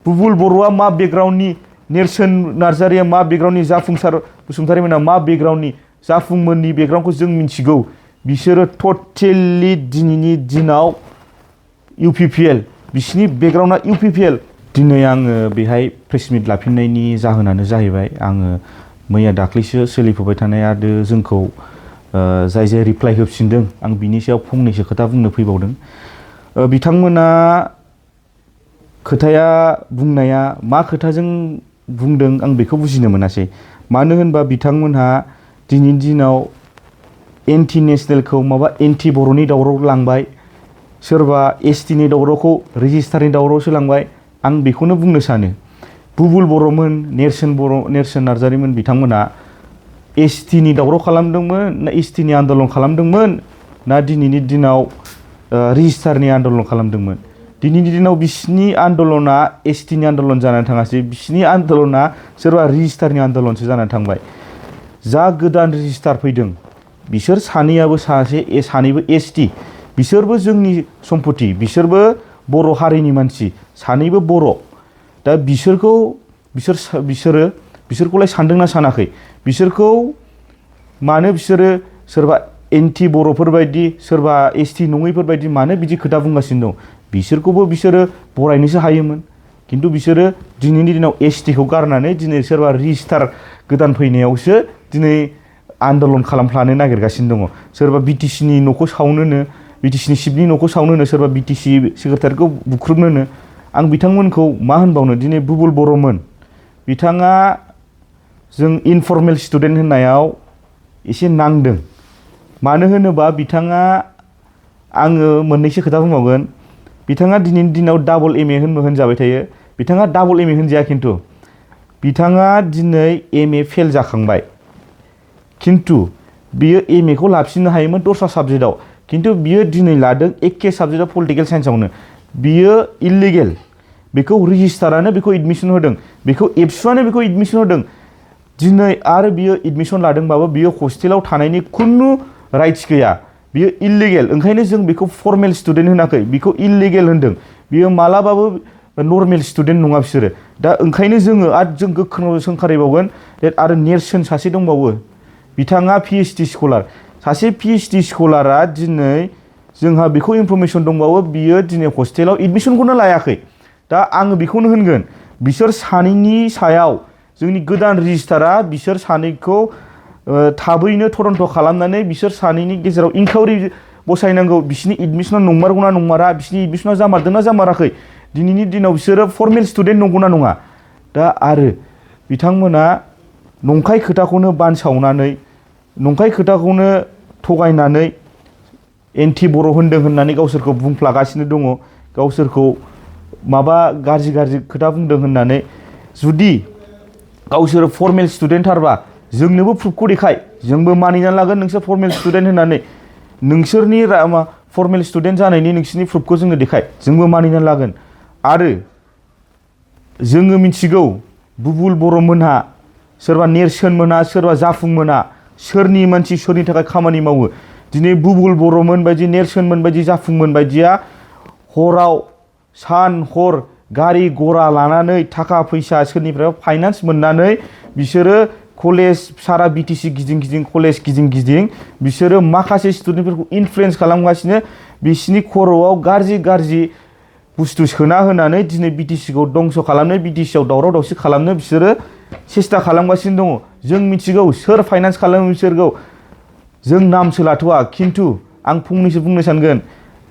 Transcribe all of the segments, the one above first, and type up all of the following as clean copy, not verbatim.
बुबुल बर'आ मा बेकग्राउन्डनि, नेरसोन नार्जारिया मा बेकग्राउन्डनि, जाफुंसार बसुमतारिमोना मा बेकग्राउन्डनि, जाफुंमोननि बेकग्राउन्डखौ जों मिथिगौ। बिसोरो टटेलि दिनैनि दिनाव UPPL, बिसिनि बेकग्राउन्डआ UPPL। दिनै आङो बेहाय प्रेस मिट लाफिननायनि जाहोनानो जाहैबाय आङो मैया दाख्लैसो सोलिफुबाय थानाय आरो जोंखौ जाय रिप्लाइ होफिनदों आं बिनि सायाव फंनैसो खोथा बुंनो फैबावदों। बिथांमोना खोथाया बुंनाया मा खोथाजों बुंदों आं बेखौ बुजिनो मोनासै। मानो होनबा बिथांमोनहा दिनैनि दिनाव एन्टि नेसनेलखौ माबा एन्टि बर'नि दावराव लांबाय, सोरबा STनि दावरावखौ रेजिस्टारनि दावरावसो लांबाय। आं बेखौनो बुंनो सानो बुबुल बर'मोन, नेरसोन नार्जारिमोन बिथांमोना STनि दावराव खालामदोंमोन ना STनि आन्दलन खालामदोंमोन ना दिनैनि दिनाव रेजिस्टारनि आन्दलन खालामदोंमोन। दिनैनि दिनाव बिसिनि आन्दलना STनि आन्दलन जानानै थाङासै, बिसिनि आन्दलना सोरबा रेजिस्टारनि आन्दलनसो जानानै थांबाय। जा गोदान रेजिस्टार फैदों बिसोर सानैबो ST, बिसोरबो जोंनि सम्पति, बिसोरबो बर' हारिनि मानसि, सानैबो बर'। दा बिसोरखौलाय सानदोंना सानाखै? बिसोरखौ मानो बिसोरो सोरबा एन्टि बर'फोर बायदि, सोरबा ST नङैफोर बायदि मानो बिदि खोथा बुंगासिनो दं? बिसोरखौबो बिसोरो बरायनोसो हायोमोन। खिन्थु बिसोरो दिनैनि दिनाव STखौ गारनानै दिनै सोरबा रेजिस्टार गोदान फैनायावसो दिनै आन्दलन खालामफ्लानो नागिरगासिनो दङ। सोरबा BTCनि न'खौ सावनोनो, BTCनि सिपनि न'खौ सावनोनो, सोरबा BTC सेक्रेटारिखौ बुख्रुबनोनो। आं बिथांमोनखौ मा होनबावनो? दिनै बुबुल बर'मोन बिथाङा जों इनफर्मेल स्टुडेन्ट होननायाव एसे नांदों। मानो होनोबा बिथाङा, आङो मोननैसो खोथा बुंबावगोन, बिथाङा दिनैनि दिनाव डाबल MA होनजाबाय थायो। बिथाङा डाबल MA होनजाया, खिन्थु बिथाङा दिनै MA फेल जाखांबाय। खिन्थु बियो MAखौ लाफिननो हायोमोन दस्रा साबजेक्टआव, खिन्थु बियो दिनै लादों एखे साबजेक्टआव पलिटिकेल साइन्सआवनो। बियो इलिगेल, बेखौ रेजिस्टारानो बेखौ एडमिसन होदों, बेखौ एबसुआनो बेखौ एडमिसन होदों। दिनै आरो बियो एडमिसन लादोंबाबो बियो हस्टेलाव थानायनि खुनु राइट्स गैया, बियो इलिगेल। ओंखायनो जों बेखौ फर्मेल स्टुडेन्ट होनाखै, बेखौ इलिगेल होनदों। बियो मालाबाबो नर्मेल स्टुडेन्ट नङा बिसोरो। दा ओंखायनो जोङो आरो जों गोख्रों सोंखारिबावगोन। आरो नेरसोन सासे दंबावो, बिथाङा PhD स्कलार। सासे PhD स्कलारा दिनै जोंहा बेखौ इनफरमेसन दंबावो, बियो दिनै हस्टेलाव एडमिसनखौनो लायाखै। दा आङो बेखौनो होनगोन, बिसोर सानैनि सायाव जोंनि गोदान रेजिस्टारा बिसोर सानैखौ थाबैनो तदन्त खालामनानै बिसोर सानैनि गेजेराव इनकुवारि बसायनांगौ। बिसिनि एडमिसना नंमारगौना नंमारा, बिसिनि एडमिसना जामारदोंना जामाराखै, दिनैनि दिनाव बिसोरो फर्मेल स्टुडेन्ट नंगौना नङा। दा आरो बिथांमोना नंखाय खोथाखौनो बानसावनानै, नंखाय खोथाखौनो थगायनानै एन्टि बर' होनदों होननानै गावसोरखौ बुंफ्लागासिनो दङ, गावसोरखौ माबा गाज्रि खोथा बुंदों होननानै। जुदि गावसोर फर्मेल स्टुडेन्टथारबा जोंनोबो प्रुफखौ देखाय, जोंबो मानिनानै लागोन नोंसोर फर्मेल स्टुडेन्ट होननानै। नोंसोरनि फर्मेल स्टुडेन्ट जानायनि नोंसोरनि प्रुफखौ जोंनो देखाय, जोंबो मानिनानै लागोन। आरो जोङो मिथिगौ बुबुल बर'मोनहा, सोरबा नेरसोन मोना, सोरबा जाफुं मोना सोरनि मानसि, सोरनि थाखाय खामानि मावो। दिनै बुबुल बर'मोन बायदि, नेरसोनमोन बायदि, जाफुंमोन बायदिया हराव सान हर गारि घरा लानानै, थाखा फैसा सोरनिफ्राय फाइनान्स मोननानै बिसोरो कलेज सारा BTC गिदिं कलेज गिदिं बिसोरो माखासे स्टुडेन्टफोरखौ इनफ्लुयेन्स खालामगासिनो। बिसिनि खर'आव गाज्रि बुस्थु सोना होनानै दिनै BTCखौ दंस' खालामनो, BTCआव दावराव दावसि खालामनो बिसोरो सेस्था खालामगासिनो दङ। जों मिथिगौ सोर फाइनान्स खालामो बिसोरखौ, जों नामसो लाथ'वा। खिन्थु आं फंनैसो बुंनो सानगोन,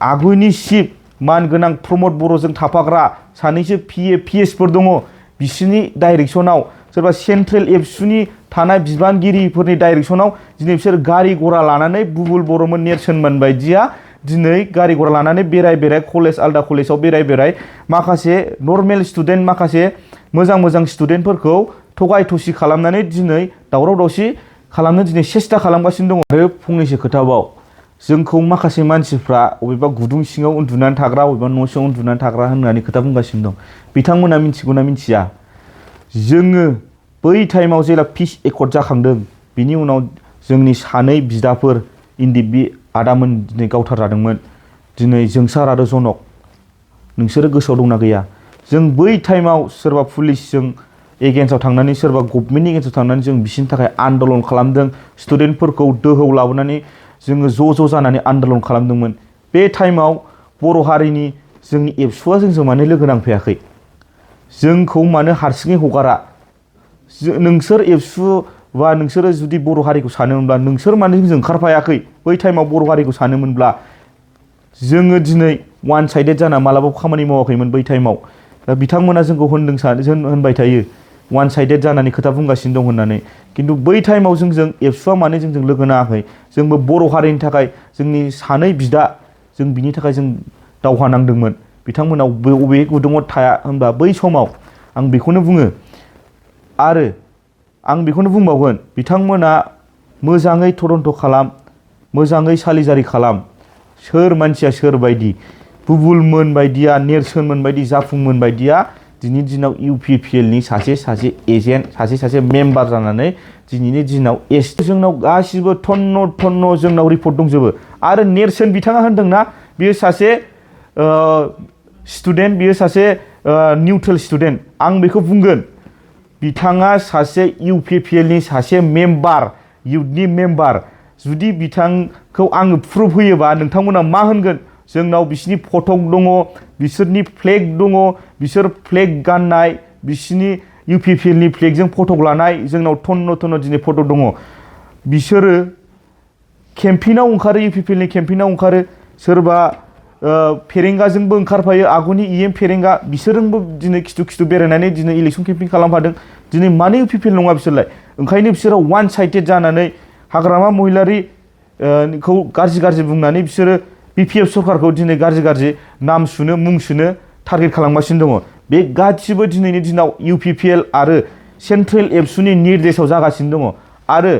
आगुनि चिफ मानगोनां प्रमद बर'जों थाफाग्रा सानैसो PSफोर दङ, बिसिनि डाइरेक्सनाव, सोरबा सेन्ट्रेल एबसुनि थानाय बिबानगिरिफोरनि डाइरेक्सनाव दिनै बिसोर गारि घरा लानानै, बुबुल बर'मोन नेरसोनमोन बायदिया दिनै गारि घरा लानानै बेराय कलेज आलदा कलेजाव बेराय माखासे नर्मेल स्टुडेन्ट, माखासे मोजां स्टुडेन्टफोरखौ थगाय थसि खालामनानै दिनै दावराव दावसि खालामनो दिनै सेस्था खालामगासिनो दङ। आरो फंनैसो खोथाबाव, जोंखौ माखासे मानसिफ्रा अबेबा गुदुं सिङाव उन्दुनानै थाग्रा, अबेबा न' सिङाव उन्दुनानै थाग्रा होननानै खोथा बुंगासिनो दं। बिथांमोना मिथिगौना मिथिया? जोङो बै टाइमाव जेला पिस एकर्ड जाखांदों, बिनि उनाव जोंनि सानै बिदाफोर बि आदामोन दिनै गावथार जादोंमोन। दिनै जोंसार आरो जनक, नोंसोरो गोसोआव दंना गैया? जों बै टाइमाव सोरबा पुलिसजों एगेन्स्टआव थांनानै सोरबा गभर्नमेन्टनि एगेन्स्टआव थांनानै जों बिसोरनि थाखाय आन्दलन खालामदों स्टुडेन्टफोरखौ दोहौ लाबोनानै जोङो ज' जानानै आन्दलन खालामदोंमोन बे टाइमाव बर' हारिनि जोंनि एबसुआ जोंजों मानो लोगो नांफैयाखै जोंखौ मानो हारसिङै हगारा नोंसोर एबसु बा नोंसोरो जुदि बर' हारिखौ सानोमोनब्ला नोंसोर मानो जोंजों ओंखारफायाखै बै टाइमाव बर' हारिखौ सानोमोनब्ला जोङो दिनै वान साइडेड जाना मालाबाबो खामानि मावाखैमोन बै टाइमाव दा बिथांमोना जोंखौ होनबाय थायो वान साइडेड जानानै खोथा बुंगासिनो दं होननानै खिन्थु बै टाइमाव जोंजों एबसुआ मानो जोंजों लोगो नाङाखै जोंबो बर' हारिनि थाखाय जोंनि सानै बिदा जों बिनि थाखाय जों दावहा नांदोंमोन बिथांमोनाव बबे गुदुङाव थाया होनबा बै समाव आं बेखौनो बुङो आरो आं बेखौनो बुंबावगोन बिथांमोना मोजाङै तदन्त खालाम मोजाङै सालिजारि खालाम सोर मानसिया सोर बायदि बुबुलमोन बायदिया नेरसोनमोन बायदि जाफुंमोन बायदिया दिनैनि दिनाव इउपिपिएलनि सासे एजेन्ट सासे मेम्बार जानानै दिनैनि दिनाव जोंनाव गासिबो थन्न जोंनाव रिपर्ट दंजोबो आरो नेरसोन बिथाङा होनदोंना बियो सासे स्टुडेन्ट बियो सासे निउट्रेल स्टुडेन्ट आं बेखौ बुंगोन बिथाङा सासे इउपिपिएलनि सासे मेम्बार इउथनि मेम्बार जुदि बिथांखौ आङो प्रुफ होयोबा नोंथांमोना मा होनगोन जोंनाव बिसिनि फटक दङ बिसोरनि फ्लेग दङ बिसोर फ्लेग गाननाय बिसिनि इउपिपिएलनि फ्लेगजों फटक लानाय जोंनाव थन्न दिनै फटक दङ बिसोरो केम्पिनाव ओंखारो इउपिपिएलनि केम्पिनाव ओंखारो सोरबा फेरेंगाजोंबो ओंखारफायो आगुनि इएम फेरेंगा बिसोरजोंबो दिनै खिथु बेरायनानै दिनै इलेक्सन केम्पिं खालामफादों दिनै मानो इउपिपिएल नङा बिसोरलाय ओंखायनो बिसोरो वान साइडेड जानानै हाग्रामा महिलारि खौ गाज्रि बुंनानै बिसोरो बिपिएफ सरकारखौ दिनै गाज्रि नाम सुनो मुं सुनो टारगेट खालामगासिनो दङ बे गासिबो दिनैनि दिनाव इउपिपिएल आरो सेन्ट्रेल एबसुनि निर्देशआव जागासिनो दङ आरो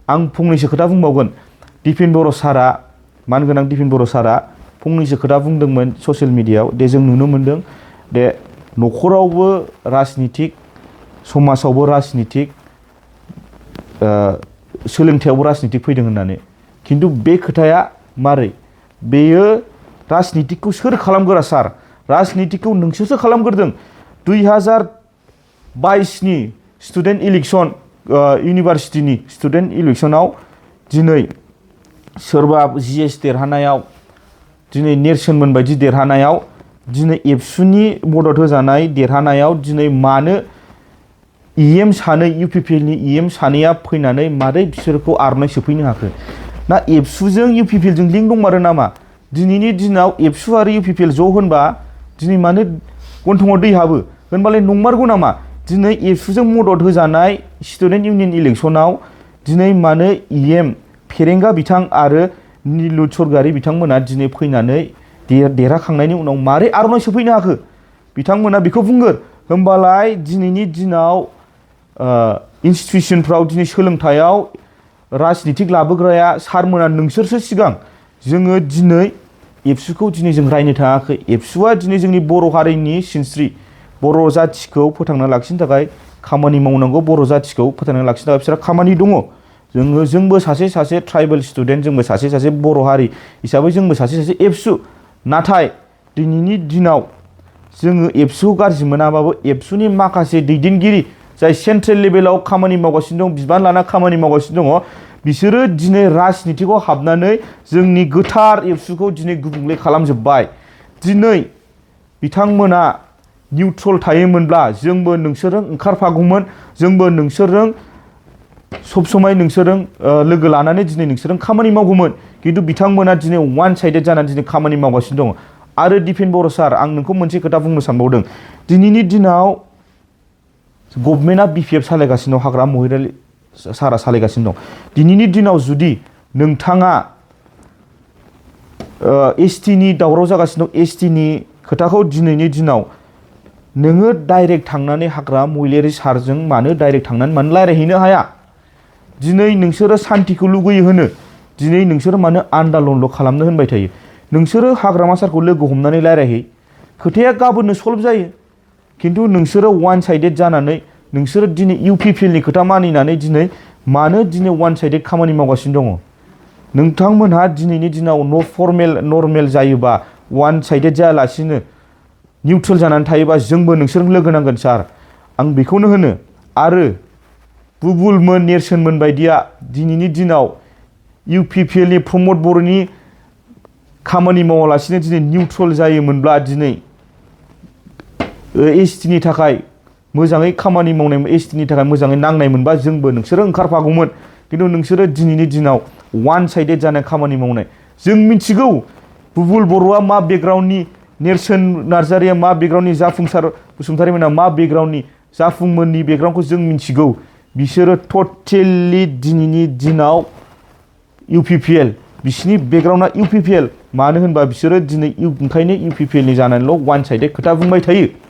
आं फंनैसो खोथा बुंबावगोन दिपेन बर' सारा मानगोनां दिपेन बर' सारा फंनैसो खोथा बुंदोंमोन ससियेल मिडियायाव दे जों नुनो मोनदों दे न'खरावबो राजनितिक समाजावबो राजनितिक सोलोंथायावबो राजनितिक फैदों होननानै खिन्थु बे खोथाया मारै बेयो राजनितिकखौ सोर खालामगोरा सार राजनितिकखौ नोंसोरसो खालामग्रोदों 2022नि स्टुडेन्ट इलेक्सन इउनिभारसिटिनि स्टुडेन्ट इलेक्सनाव दिनै सोरबा जिएस देरहानायाव दिनै नेरसोनमोन बायदि देरहानायाव दिनै एबसुनि मदद होजानाय देरहानायाव दिनै मानो इएम सानै इउपिपिएलनि इएम सानैया फैनानै मारै बिसोरखौ आर'नाइ सोफैनो हाखो ना एबसुजों इउपिपिएलजों लिंक दंमारो नामा दिनैनि दिनाव एबसु आरो इउपिपिएल ज' होनबा दिनै मानो गन्थङाव दै हाबो होनबालाय नंमारगौ नामा दिनै एबसुजों मदद होजानाय स्टुडेन्ट इउनियन इलेक्सनाव दिनै मानो इएम फेरेंगा बिथां आरो निलुत सरगारि बिथांमोना दिनै फैनानै देरहाखांनायनि उनाव मारै आर'नाइ सोफैनो हाखो बिथांमोना बेखौ बुंगोन होनबालाय दिनैनि दिनाव इन्सटिटिउसनफ्राव दिनै सोलोंथायाव राजनितिक लाबोग्राया सारमोना नोंसोरसो सिगां जोङो दिनै एबसुखौ दिनै जों रायनो थाङाखै एबसुआ दिनै जोंनि बर' हारिनि सिनस्रि बर' जाथिखौ फोथांना लाखिनो थाखाय खामानि मावनांगौ बर' जाथिखौ फोथांना लाखिनो थाखाय बिसोरहा खामानि दङ जोंबो सासे ट्राइबेल स्टुडेन्ट जोंबो सासे बर' हारि हिसाबै जोंबो सासे एबसु नाथाय दिनैनि दिनाव जोङो एबसुखौ गाज्रि मोनाबाबो एबसुनि माखासे दैदेनगिरि जाय सेन्ट्रेल लेभेलाव खामानि मावगासिनो दं बिबान लाना खामानि मावगासिनो दङ बिसोरो दिनै राजनितिकआव हाबनानै जोंनि गोथार एबसुखौ दिनै गुबुंले खालामजोब्बाय दिनै बिथांमोना निउट्रल थायोमोनब्ला जोंबो नोंसोरजों ओंखारफागौमोन जोंबो नोंसोरजों सब समाय नोंसोरजों लोगो लानानै दिनै नोंसोरजों खामानि मावगौमोन खिन्थु बिथांमोना दिनै वान साइडेड जानानै दिनै खामानि मावगासिनो दङ आरो दिपेन बर' सार आं नोंखौ मोनसे खोथा बुंनो सानबावदों दिनैनि दिनाव गभर्नमेन्टआ बिपिएफ सालायगासिनो दं हाग्रामा महिलारि सारा सालायगासिनो दं दिनैनि दिनाव जुदि नोंथाङा एसटिनि दावराव जागासिनो दं एसटिनि खोथाखौ दिनैनि दिनाव नोङो डाइरेक्ट थांनानै हाग्रामा महिलारि सारजों मानो डाइरेक्ट थांनानै मानो रायज्लायहैनो हाया दिनै नोंसोरो सान्तिखौ लुगैयो होनो दिनै नोंसोरो मानो आन्दालनल' खालामनो होनबाय थायो नोंसोरो हाग्रामा सारखौ लोगो हमनानै रायज्लायहै खोथाया गाबोननो सल्भ जायो खिन्थु नोंसोरो वान साइडेड जानानै नोंसोरो दिनै इउपिपिएलनि खोथा मानिनानै दिनै मानो दिनै वान साइडेड खामानि मावगासिनो दङ नोंथांमोनहा दिनैनि दिनाव नर्मेल जायोबा वान साइडेड जायालासिनो निउट्रेल जानानै थायोबा जोंबो नोंसोरजों लोगो नांगोन सार। आं बेखौनो होनो। आरो बुबुलमोन नेरसोनमोन बायदिया दिनैनि दिनाव इउपिपिएलनि प्रमद बर'नि खामानि मावालासिनो दिनै निउट्रेल जायोमोनब्ला दिनै एसटिनि थाखाय मोजाङै खामानि मावनाय, एसटिनि थाखाय मोजाङै नांनाय मोनबा जोंबो नोंसोरो ओंखारफागौमोन। खिन्थु नोंसोरो दिनैनि दिनाव वान साइडेड जानाय खामानि मावनाय। जों मिथिगौ बुबुल बर'आ मा बेकग्राउन्डनि, नेरसोन नार्जारिया मा बेकग्राउन्डनि, जाफुंसार बसुमतारिमोना मा बेकग्राउन्डनि, जाफुंमोननि बेकग्राउन्डखौ जों मिथिगौ। बिसोरो टटेलि दिनैनि दिनाव इउपिपिएल, बिसिनि बेकग्राउन्डआ इउपिपिएल। मानो होनबा बिसोरो दिनै ओंखायनो इउपिपिएलनि जानानैल' वान साइडेड खोथा बुंबाय थायो।